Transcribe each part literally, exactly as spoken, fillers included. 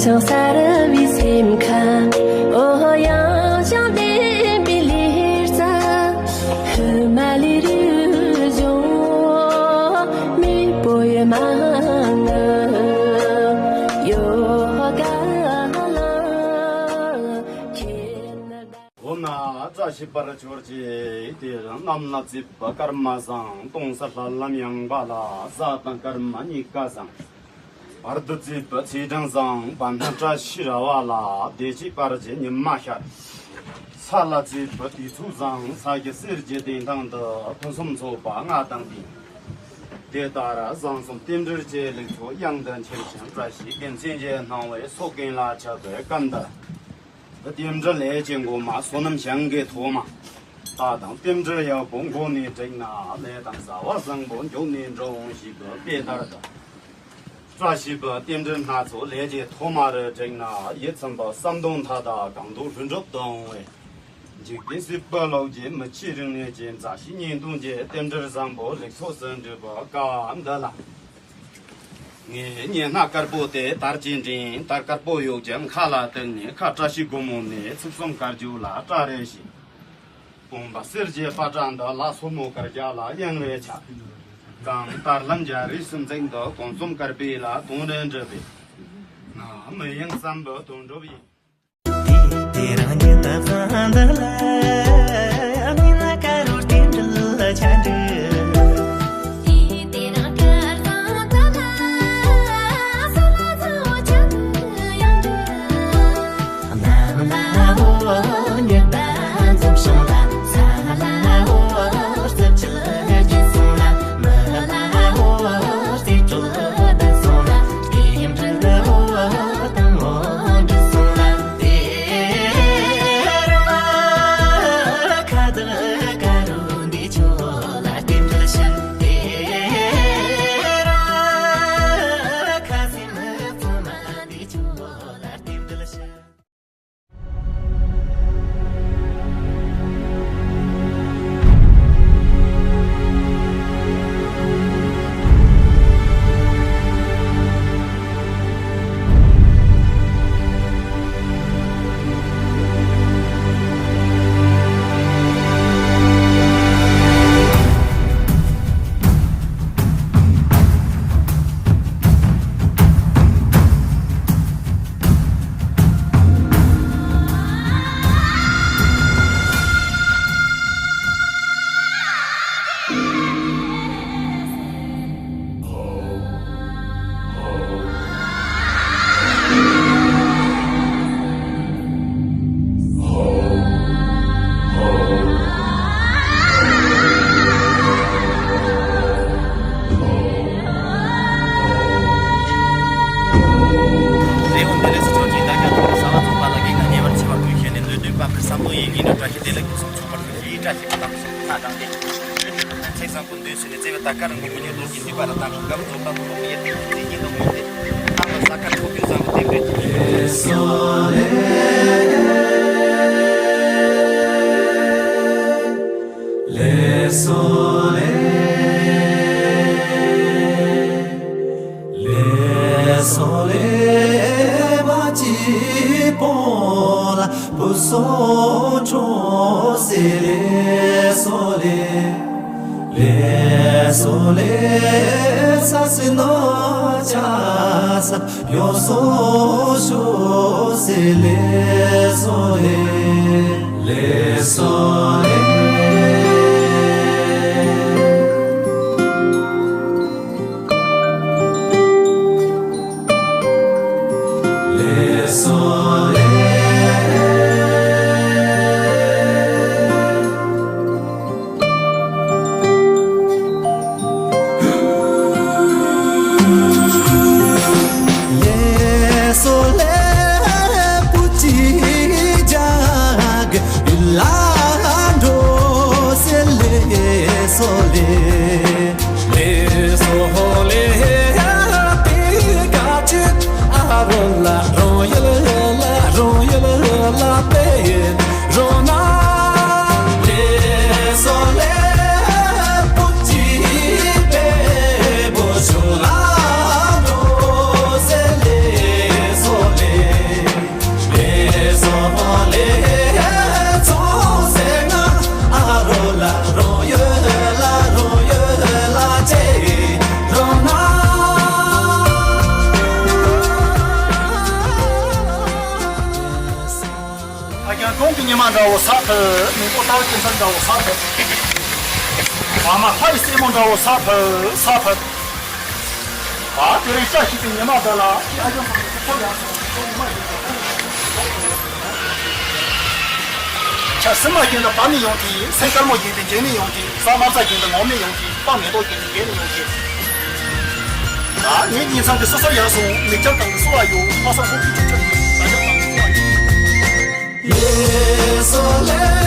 ཡང་ས་རུ་བའི་སེམས་ཁམས། འོ་ཡང་ཞིང་ལྡན་པའི་ལུས་རྩལ། ཧུ་མ་ལི་རུ་གཞུང་མེ་པོ་ཡོད་མ་ངུ་ཡོ་ག་ལ་ཁྱེད་ནི། འོ་ན་བཀྲ་ཤིས་པར་གྱུར་ཅིག་དེ་རིང་གནམ་ལ་བརྩེ་བའི་སྐར་མ་བཟང་། སྟོང་གསལ་ལྷ་ལམ་ཡངས་པ་ལ། གཟའ་དང་སྐར་མ་གཉིས་ཀ་བཟང་། བར་དུ་བརྩེ་བའི་ཚེས་གྲངས་བཟང་། བར་སྣང་བཀྲ་ཤིས་ར་བ་ལ། བདེ་སྐྱིད་པར་གྱུར་ཉི་མ་ཤར། ས་ལ་བརྩེ་བའི་དུས་ཚོད་བཟང་། ས་གཞི་གསེར་གྱི་གདན་ཐང་དུ། ཕུན་སུམ་ཚོགས་པ་ལྔ་དང་ལྡན། དེ་ལྟར་བཟང་གསུམ་རྟེན་འབྲེལ་གྱི་ལེགས་ཚོགས་གཡང་དུ་འཁྱིལ་ཞིང་། བཀྲ་ཤིས་རྒྱལ་མཚན་གྱི་སྣང་བས་སོ་ཀུན་ལ་ཁྱབ་པའི་སྐབས་འདིར། རྟེན་འབྲེལ་ལས་ཀྱི་འགོ་མ་བསོད་ནམས་ཞིང་གི་ཐོག་མ། ད་དང་རྟེན་འབྲེལ་ཡག་པོ་འགོ་ནས་བསྒྲིགས་ན། ལས་དང་བྱ་བ་བཟང་པོ་མགྱོགས་ནས་འགྲུབ་འོང་ཞེས་པའི་དཔེ་ལྟར་དུ། བཀྲ་ཤིས་པའི་རྟེན་འབྲེལ་སྣ་ཚོགས་ལས་ཀྱི་ཐོག་མ་རུ་བསྒྲིགས་ན། ཡིད་ཚིམ་པའི་བསམ་དོན་མཐའ་དག་གང་དུ་ལྷུན་གྲུབ་ཏུ་འོང་བས། འཇིག་རྟེན་སྲིད་པ་ལོག་གི་མི་ཚེའི་རིང་ལུགས་ཀྱི་མཛའ་བཤེས་གཉེན་དོན་གྱི་རྟེན་འབྲེལ་བཟང་པོ་ལེགས་ཚོགས་སུ་འགྲུབ་པའི་སྐབས་འདི་ལ། ངས་སྙན་སྣ་དཀར་པོ་དེ་དར་གྱིས་འདྲེན། དར་དཀར་པོ་ཡོད་ཀྱང་ཁ་ལ་གཏུགས་ནས། ཁ་བཀྲ་ཤིས་སྒོ་མོ་ནས། ཚིག་གསུམ་དཀར་རྒྱུག་ལ་སྐྲ་རེ་བྱས། དགོན་པ་གསེར་གྱི་པ་ཏྲ་འདི་ལ། སོར་མོ་དཀར་རྒྱག་ལ་གཡང་རེ་ཆགས། གང་ལྟར་ལམ་རྒྱ་རིས་སུ་འཛེགས་འདུག་སྐོང་གསུམ་དཀར་པོ་ལ་དོན་རེ་འགྲུབ་པས། ང་མི་ཡིན་བསམ་པའི་དོན་འགྲུབ་ཡིན། དེ་རང་ཉིད་ལ་བཟང་འདི་ལ། མི་ལ་དཀར་རོ་རྟེན་འབྲེལ་ལ་ཆ་འགྲིག་རེ་བ་འདི་ལས་སུ་ཆོག་ཅིག་ད་ཀ་ཐོག་གི་ས་བ་ཚོགས་པ་ལ་གེགས་ན་ཉེ་བར་ཆེ་བ་ཀུན་ཤེས་ནས། ལུས་དོན་པ་ཁུ་བསམ་བློ་ཡིན་ངེས་འགྲོ་བཀྲ་ཤིས་བདེ་ལེགས་ཀུན་གསུམ་མཆོག་པར་ཤོག་ཅིག་བཀྲ་ཤིས་པ་དང་གསུམ་ཚ་དྲངས་ཏེ། ལུས་དོན་ཁུ་ཚན་ཚེགས་བཟང་པོ་འདོད་ཟེར་ནས། བརྩེ་བའི་ད་ཀ་རང་གི་མི་ཉུང་ལོ་གི་འདུས་པ་ར་དང་ཤོག་སྐབས་རྫོགས་པ་མི་ལོ་མི་ཡེ་ཏིག་ཏིག་ཏིག་ཡིན་དུ་མོ་སྟེ། ཨ་མ་ས་ཀ་ཁྲོ་ཀུན་བཟང་པོ་བསྟན་པའི་ལེ་སོ་ལེ། ལེ་སོ་ལེ། ལེ་སོ་ལེ། མ་གཅིག་པོ་ལ་བུ་སོ་འཕྲོ་སེ་ལེ་སོ་ལེ། ལེ་སོ་ལེ། ས་སི་ནོ་ཆ་ས། ཡོ་སོ་ཤོ་སེ་ལེ་སོ་ལེ། ལེ་སོ་ལེ། ལེ་སོ་ལེ། ལེ་སོ་ལེ། བུ་གཅིག་རྒྱག་ཡུལ་ལ་འགྲོ་སེ་ལེ་སོ་ལེ། ལེ་སོ་ལེ། དེ་ག་ཅི་ཨ་རོ་ལ་རོ་ཡལ་ལ་རོ་ཡལ་ལ་པེ་རོ་ན། ལེ་སོ་ལེ། བུ་གཅིག་པེ་བོ་ཤོ་ལ་འགྲོ་སེ་ལེ་སོ་ལེ། མ་འདྲ་བོ་ས་ཕུ། མེ་ཏོག་ལྟ་བུ་སྐྱེ་འཚར་འདྲ་བོ་ས་ཕུ། བ་མ་ལྷ་ཡི་སྲས་མོ་འདྲ་བོ་ས་ཕུ་ས་ཕུ། ཨ་དེ་རིང་བཀྲ་ཤིས་པའི་ཉི་མ་འདི་ལ་ཁྱེད་ཨ་ཞང་ཚང་གི་ཚོགས་ཡག་སོང་། ཁྱེད་སེམས་མ་རྒྱུན་དུ་བདག་ནི་ཡོང་གི། སེམས་དཀར་མོ་རྒྱུན་དུ་འཇོན་ནི་ཡོང་གི། ས་དམར་ས་རྒྱུན་དུ་ངོམ་ནི་ཡོང་གི། པགས་མེ་ཏོག་རྒྱུན་དུ་རྒྱས་ནི་ཡོང་གི། ད་ངེད་གཉིས་ཚང་གི་སོ་སོར་ཡག་སོང་། མིག་ཆར་དང་གི་སོ་བ་ཡོད། ལྷ་ས་ཧོ་ཀི་ཆུ་ཆུ་ཡོད། ད་ཆ་དང་གི་སོ་བ་ཡོད།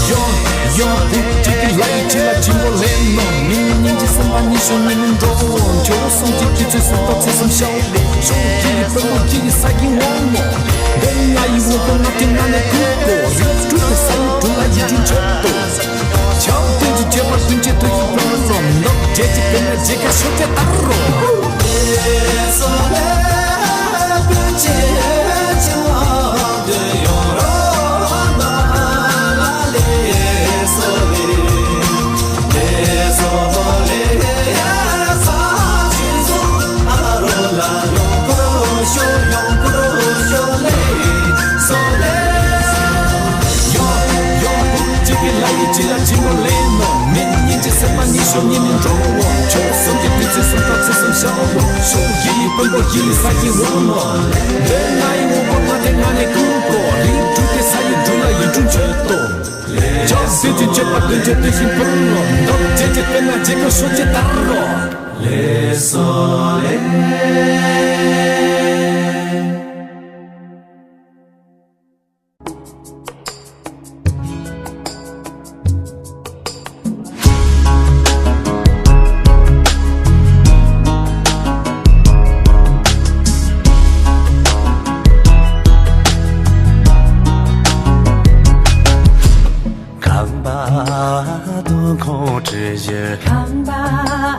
ཡོ། ཡོ། བུ་གཅིག་གི་ལ་ཡི་ཁྲི་ལ་སྦྱིན་པ་ལེན་ནོ། མི་ཉིད་སྙིང་རྗེ་སེམས་དཔའ་ཉི་ཤུ་ཉིན་འགྲོ། ཁྱོད་སོང་གི་དུས་ཚོད་སོང་ད་ཚེ་སམ་ཤའོ་ལེ། ཤོ་གི་ཡི་བུ་མོ་གཅིག་གི་ས་གི་ངོ་མོ། འདི་ང་ཡི་ངོ་གོ་ང་དེ་ང་ནས་ཀུན་གོ་རིག་སྤྲུལ་ཏེ་ས་ཡི་དུ་ལ་ཡི་དུ་ཆོད་དོ། ཆབ་ཏེ་ཅི་བྱེད་པ་ཀུན་གྱི་དུ་ཡི་བུ་ལོ་ནག་རྗེ་ཅི་ཀུན་ན་རྗེ་ཁ་ཤོ་ཅེ་ཏར་རོ། ཡོ། ཡོ། བུ་གཅིག་གི་ལ་ཡི་ཁྲི་ལ་སྦྱིན་པ་ལེན་ནོ། མི་ཉིད་ཀྱི་སེམས་པ་ཉི་ཤུ་ཉིན་ནི་འགྲོ་བོ། ཆོས་གསུམ་གྱི་བདུད་རྩི་གསུམ་དང་ཚེ་གསུམ་ཤར་བོ། ཤོག་གི་ཡི་བུན་པོ་གི་ས་ཀྱི་འོ་ནོ། འདོད་ན་ཡི་འོ་བོ་ང་དེ་ང་ནི་ཀུན་པོ། རིགས་དྲུག་གི་ས་ཡི་དྲུག་ལ་ཡི་དྲུག་མཆོད་དོ། ཆོས་སྲིད་ཀྱི་མཆོད་པ་ཀུན་སྤྱོད་དུ་ཞིང་ཕུལ་ལོ། མདོ་རྒྱལ་གྱི་དཔེར་ན་རྗེ་ཁོ་ཤོ་ཅེ་ཏར་རོ། ལེ་སོ་ལེ། ཁམས་པ་སྟོད་འཁོར་གྲུ་བཞི། ཁམས་པ་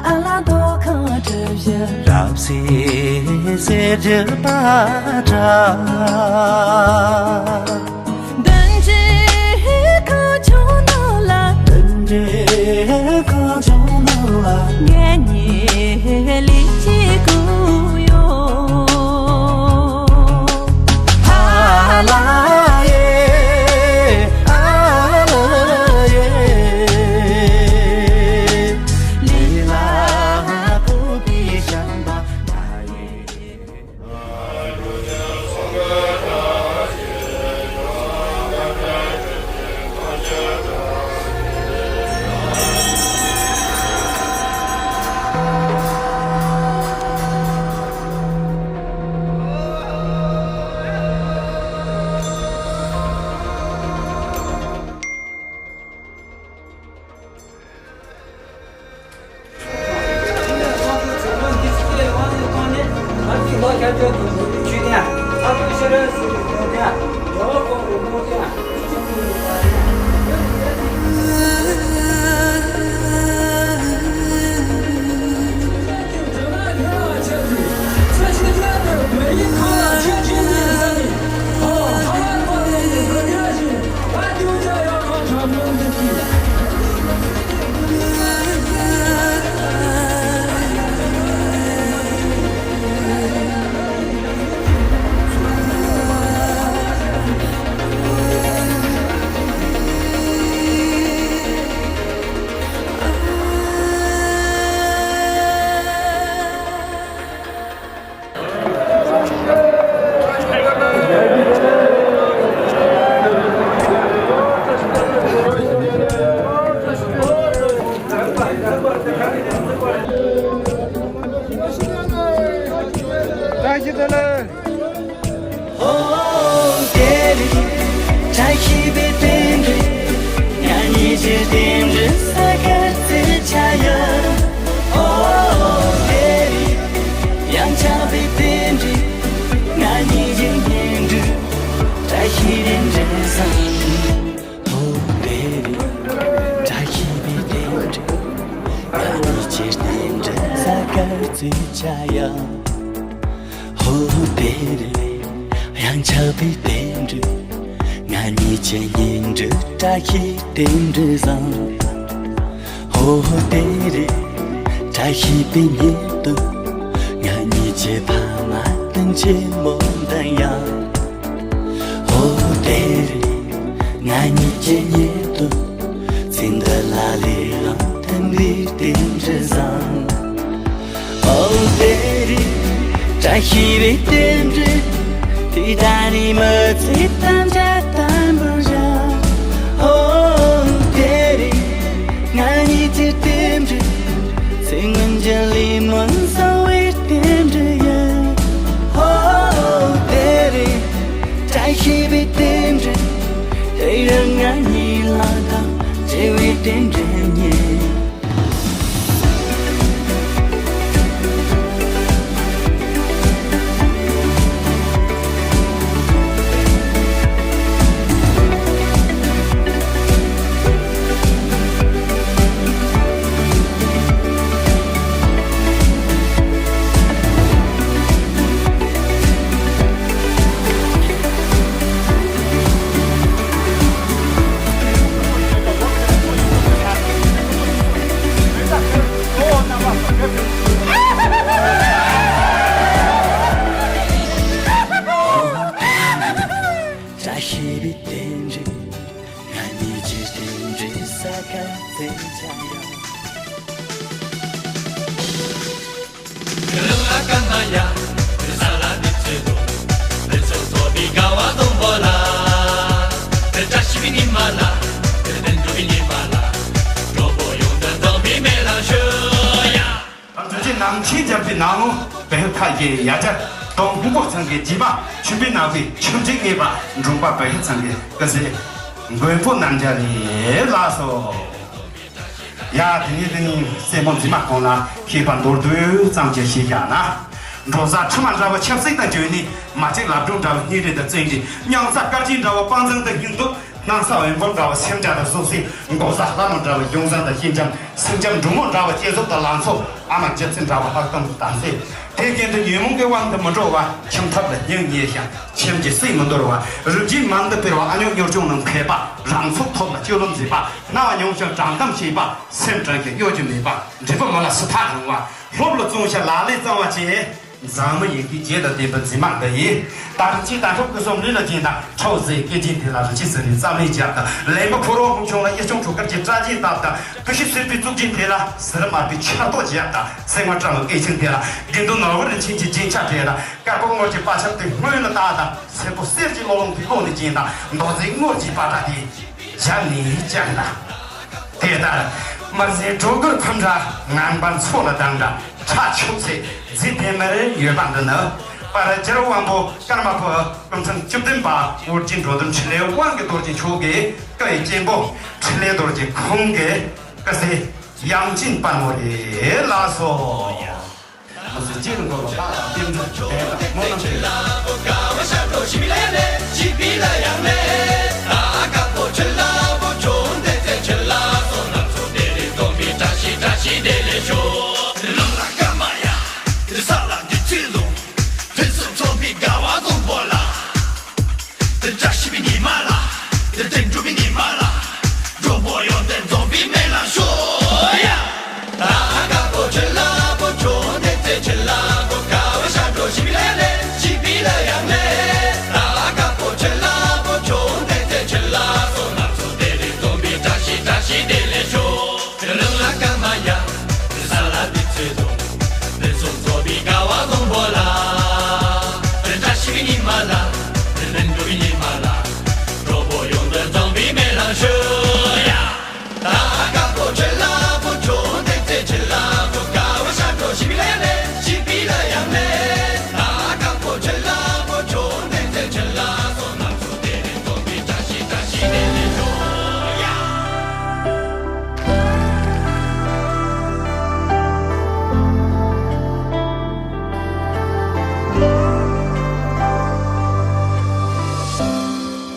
ཨ་ལ་སྟོད་འཁོར་གྲུ་བཞི། རབ་གསལ་གསེར་གྱི་པ་ཏྲ། བདུན་ཅུ་ཁ་ཆུང་ནང་ལ། བདུན་ཅུ་ཁ་ཆུང་ནང་ལ། ངེད་གཉིས་ལས་ཀྱི་སྐུ་ཡོད། ཨ་ལ་ཡེ། ཧོ་ཏེ་རི། བཀྲ་ཤིས་པའི་རྟེན་འབྲེལ། ང་གཉིས་ཀྱི་རྟེན་འབྲེལ་ས་ཀར་རྩི་བྱ་ཡ། ཧོ་ཏེ་རི། ཡང་ཆགས་པའི་རྟེན་འབྲེལ། ང་གཉིས་ཀྱི་གཉེན་སྒྲིག་བཀྲ་ཤིས་རྟེན་འབྲེལ་བཟང་། ཧོ་ཏེ་རི། བཀྲ་ཤིས་པའི་རྟེན་འབྲེལ། ང་གཉིས་ཀྱི་རྟེན་འབྲེལ་ས་ཀར་རྩི་བྱ་ཡ། ཧོ། ཨོ་དེ་རེད། ཡང་ཆགས་པའི་རྟེན་འབྲེལ། ང་གཉིས་ཀྱི་གཉེན་འབྲེལ། བཀྲ་ཤིས་རྟེན་འབྲེལ་བཟང་། ཨོ་དེ་རེད། བཀྲ་ཤིས་པའི་ཉིན་དུ། ང་གཉིས་ཀྱི་ཕ་མ་སྟོན། ཆེན་མོ་འདི་ཡང་། ཨོ་དེ་རེད། ང་གཉིས་ཀྱི་ཉིན་དུ། ཚེ་འདི་ལ་ལས་རང་མཐུན་པའི་རྟེན་འབྲེལ་བཟང་། ཨོ་དེ་རེད། བཀྲ་ཤིས་པའི་རྟེན་འབྲེལ། དེ་ད་ནི་མི་ཚེ་ཐམས་ཅད་དམ་པར་བཞག། ཨོ་དེ་རེད། ང་གཉིས་ཀྱི་རྟེན་འབྲེལ། ཚེ་སྔོན་གྱི་ལས་སྨོན་གསང་བའི་རྟེན་འབྲེལ་ཡིན། ཨོ་དེ་རེད། བཀྲ་ཤིས་པའི་རྟེན་འབྲེལ། དེ་ཡང་ང་གཉིས་ལ་དང་བྲལ་བའི་རྟེན་འབྲེལ་ཉིད། བཀྲ་ཤིས་པའི་རྟེན་འབྲེལ། ང་གཉིས་ཀྱི་རྟེན་འབྲེལ་ས་ཁ་འཛིན་བྱ་ཡ། ད་དུས་ཀྱི་ནང་ཆེན་རྒྱལ་པོའི་ནང་ལོ་བོད་ཁ་གི་ཡ་གྱལ་དང་ཕུ་བོ་ཚང་གི་རྗེས་མ་ཆུན་པའི་ནང་པའི་ཆུ་འབྲེལ་ངེས་པ་འབྲོང་པ་བོད་ཁ་ཚང་གི་སྐུ་ཚེ་མགོན་པོ་རྣམ་རྒྱལ་ལས་ལགས་སོ། ཡ་དེ་ནས་དེ་ནས་སྲས་མོ་མཛེས་མ་ཁོང་ལ་མཁས་པ་མདོར་བསྡུས་ཙམ་ཅིག་ཞུས་བཞག་ན། འབྲོ་བཟའ་ཁྲི་མ་འདྲ་བ་ཆབ་སྲིད་དང་བཅོས་ནས། མ་གཅིག་ལབ་སྒྲོན་འདྲ་བ་སྙིང་རུས་དང་བརྩོན་འགྲུས། མྱང་ཚ་སྐར་ཆེན་འདྲ་བ་དཔའ་མཛངས་དང་སྙིང་སྟོབས། སྣང་ས་འོད་འབར་འདྲ་བ་སེམས་རྒྱ་དང་གཟུགས་གཟི། འགོག་བཟའ་ལྷ་མོ་འདྲ་བ་གཞུང་བཟང་དང་སེང་ལྕམ། སེང་ལྕམ་འབྲུག་མོ་འདྲ་བ་བསྐྱེད་རྫོབ་དང་ལང་ཚོ། ཨ་མ་རྒྱལ་མཚན་འདྲ་བ་ལྷག་གཏམ་དང་དམ་ཚིག་དེ་ཀུན་ཏུ་ཉོན་མོངས་ཀྱི་དབང་དུ་མི་འགྲོ་བ། ཁྱིམ་ཐབ་ལ་སྙིང་ཉེ་ཞིང་ཁྱིམ་གྱི་སྲིད་མི་འདོར་བ། རིགས་རྒྱུད་མང་དུ་སྤེལ་བ། ཨ་ཉོག་གཉོར་སྐྱོང་ནི་མཁས་པ། རང་ཚུགས་ཐོབ་ལ་སྤྱོད་ལམ་མཛེས་པ། རྣ་བ་ཉུང་ཞིང་དྲང་གཏམ་ཤེས་པ། སེམས་དྲང་ཞིང་གཡོ་སྒྱུ་མེད་པ། འབྲས་བུ་མི་ལ་སྲིད་མཐའ་རིང་བ། སློབ་ལ་བརྩོན་ཞིང་ལག་ལེན་གཙང་བ་བཅས། མཛངས་མི་ཡི་གེ་བརྒྱད་དང་ལྡན་པའི་མཛེས་མ་འདི་ཡིས། ད་རིག་བྱེད་དང་ཁྲོ་སྐུ་གསུམ་ལུས་ལ་སྦྱིན་དང་། ཁྲོ་བོ་ཟས་སྐལ་ཅན་དེ་ལ་རིག་བྱེད་ཟེར་བའི་རྩ་མེད་བརྒྱབ་དང་། ལེན་པ་ཕོ་རོག་ཧུང་ཆུང་ལ་གཡས་ཆུང་གྲོ་དཀར་གྱི་སྐྲ་རྗེས་བཏབ་དང་། ཀུ་ཤུ་སེར་པོའི་གཙུག་རྒྱན་དེ་ལ་ཟེར་དམར་པོའི་ཆར་ཐོག་བརྒྱབ་དང་། སེང་བ་སྤྲང་བོ་སྐེ་ཆེན་དེ་ལ་དགེ་འདུན་ནོར་བུ་རིན་ཆེན་གྱི་རྒྱན་ཆ་སྤྲས་དང་། དཀར་པོ་དངུལ་གྱི་པ་ཆབ་དེ་སྔོན་ལ་བཏགས་དང་། སེར་པོ་གསེར་གྱི་ཀློག་ལོང་དེ་ཀློག་ནས་བྱིན་དང་། མདོག་མཛེས་དངུལ་གྱི་པ་ཏྲ་དེ། ཞབས་ནས་བཅག་ན། དེ་ལྟར་དམར་ཟས་སྒྲོ་གུར་ཁམ་འདྲ། ངན་པ་མཚོ་ལ་ལྡང་འདྲ། ཁྲག་ཆུ་ཚད་རྫས་དེ་མར་ཡོད་པ་འདི་ནི། དཔལ་རི་རྒྱལ་དབང་པོ་ཀརྨ་པ་སྐུ་ཕྲེང་བཅུ་བདུན་པ་ཨོ་རྒྱན་འགྲོ་འདུལ་འཕྲིན་ལས་དབང་གི་རྡོ་རྗེ་མཆོག་གི་སྐུ་ཡི་གཅེན་པོ་འཕྲིན་ལས་རྡོ་རྗེ་ཁོང་གི་སྐུ་ཚེ་དབྱངས་ཅན་དཔལ་མོ་རེད་ལགས་སོ། མི་ཚེ་སྐྱེལ་འགོ་ལ་བདག་དང་བསྟན་འཛིན་དད་དང་སྨོན་ལམ་ཆེ།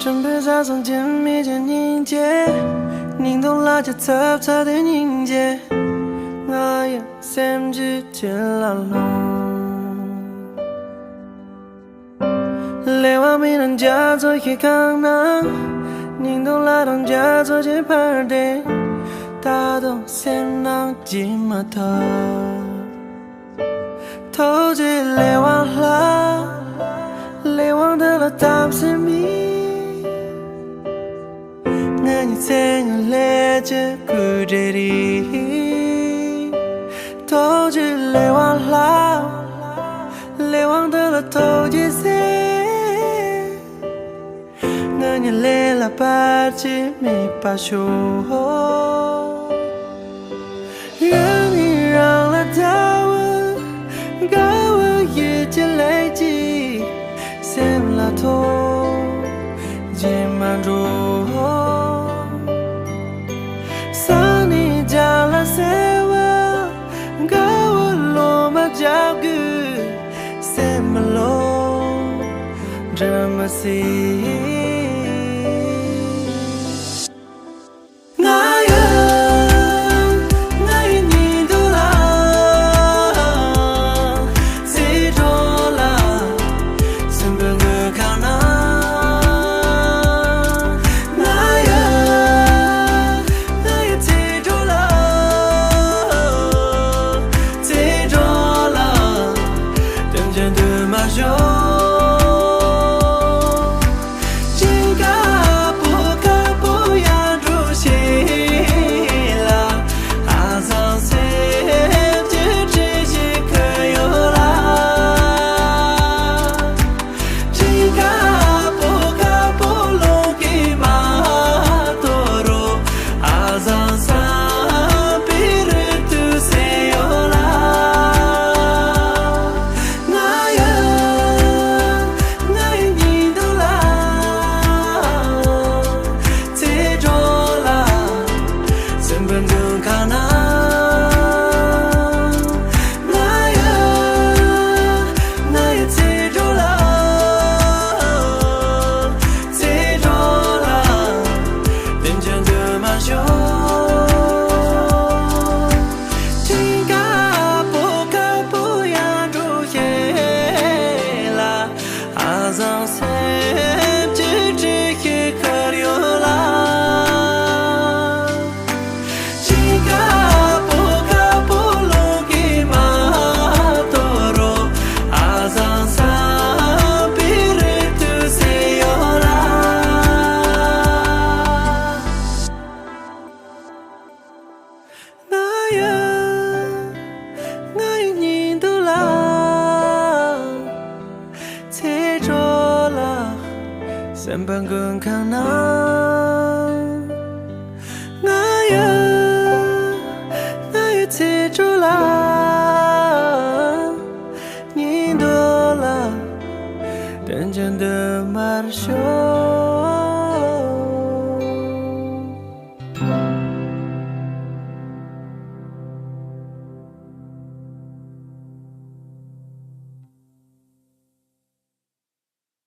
ཁྲིམས་དཔོན་བཟའ་ཚང་སྐྱིད་མེད་ཀྱི་སྙིང་རྗེ། སྙིང་སྟོབས་ལ་ཀྱི་ཚབ་ཚ་དེ་སྙིང་རྗེ། ང་ཡི་སེམས་ཀྱི་ཆུ་ལ་ལྷུང་། ལས་དབང་མི་རང་རྒྱ་མཚོ་ཞིག་གང་ན། སྙིང་སྟོབས་ལ་རང་རྒྱ་མཚོ་ཆེ་བར་དེ། ད་དུང་སེམས་ནང་སྐྱིད་མ་ཐག་ཐུགས་རྗེ་ལས་དབང་ལྷ། ལས་དབང་འདི་ལ་གཏམ་སེམས་མི། ང་ཉིད་ཚེ་སྔོན་ལས་ཀྱི་སྐུ་འདྲ་རེད། ཐུགས་རྗེ་ལས་དབང་ལྷ། ལས་དབང་འདི་ལ་ཐུགས་རྗེ་ཆེ། ང་ཉིད་ལས་ལ་བར་ཆད་མེད་པར་ཤོག་ཡང་ནི་རང་ལ་ལྟ་བུ། དགའ་བོ་ཡིད་ཀྱི་ལས་ཀྱིས་སེམས་ལ་ཐོགས་རྗེས་མ་འགྲོ། ས་ནི་རྒྱ་ལ་སེ་བ། དགའ་བོ་ལོ་མ་རྒྱག་དགོས་སེམས་མ་ལོ་འདྲ་མ་སྲིད། ང་ཡི་ང་ཡི་ཉིན་དུ་ལ། ཚེ་སྒྲོལ་ལ། སེམས་པའི་མགོན་ཁང་ན། ང་ཡི་ང་ཡི་ཚེ་སྒྲོལ་ལ། ཚེ་སྒྲོལ་ལ། དོན་ཆེན་དུ་མ་ཤོག་ཅིང་ཀ་པོ་ཀ་པོ་ཡར་འགྲོ་ཤེས་ལ། ཨ་ཟང་སེམས་ཀྱི་བཀྲ་ཤིས་ཁ་ཡོད་ལ། ཅིང་ཀ་པོ་ཀ་པོ་ལོ་ཀི་མ་ཏོ་རོ། ཨ་ཟང་ས་པི་རི་ཏུ་སེ་ཡོད་ལ། ང་ཡི་ང་ཡི་ཉིན་དུ་ལ། ཚེ་སྒྲོལ་ལ། སེམས་པའི་མགོན་ཁང་ན། ང་ཡི་ང་ཡི་ཚེ་སྒྲོལ་ལ། ཚེ་སྒྲོལ་ལ། དོན་ཆེན་དུ་མ་ཤོག་ཅིང་ཀ་པོ་ཀ་པོ་ཡར་འགྲོ་ཤེས་ལ། ཨ་ཟང་སེམས་ཀྱི་བཀྲ་ཤིས་ཁ་ཡོད་ལ། ཅིང་ཀ་པོ་ཀ་པོ་ལོ་ཀི་མ་ཏོ་རོ། ཨ་ཟང་ས་པི་རི་ཏུ་སེ་ཡོད་ལ། ང་ཡི་ང་ཡི་ཉིན་དུ་ལ། ཚེ་སྒྲོལ་ལ། སེམས་པ་མགོན་ཁང་ན། ང་ཡི་ང་ཡི་ཚེ་སྒྲོལ་ལ། ཉིན་དུ་ལ། དོན་ཆེན་དུ་མར་ཤོག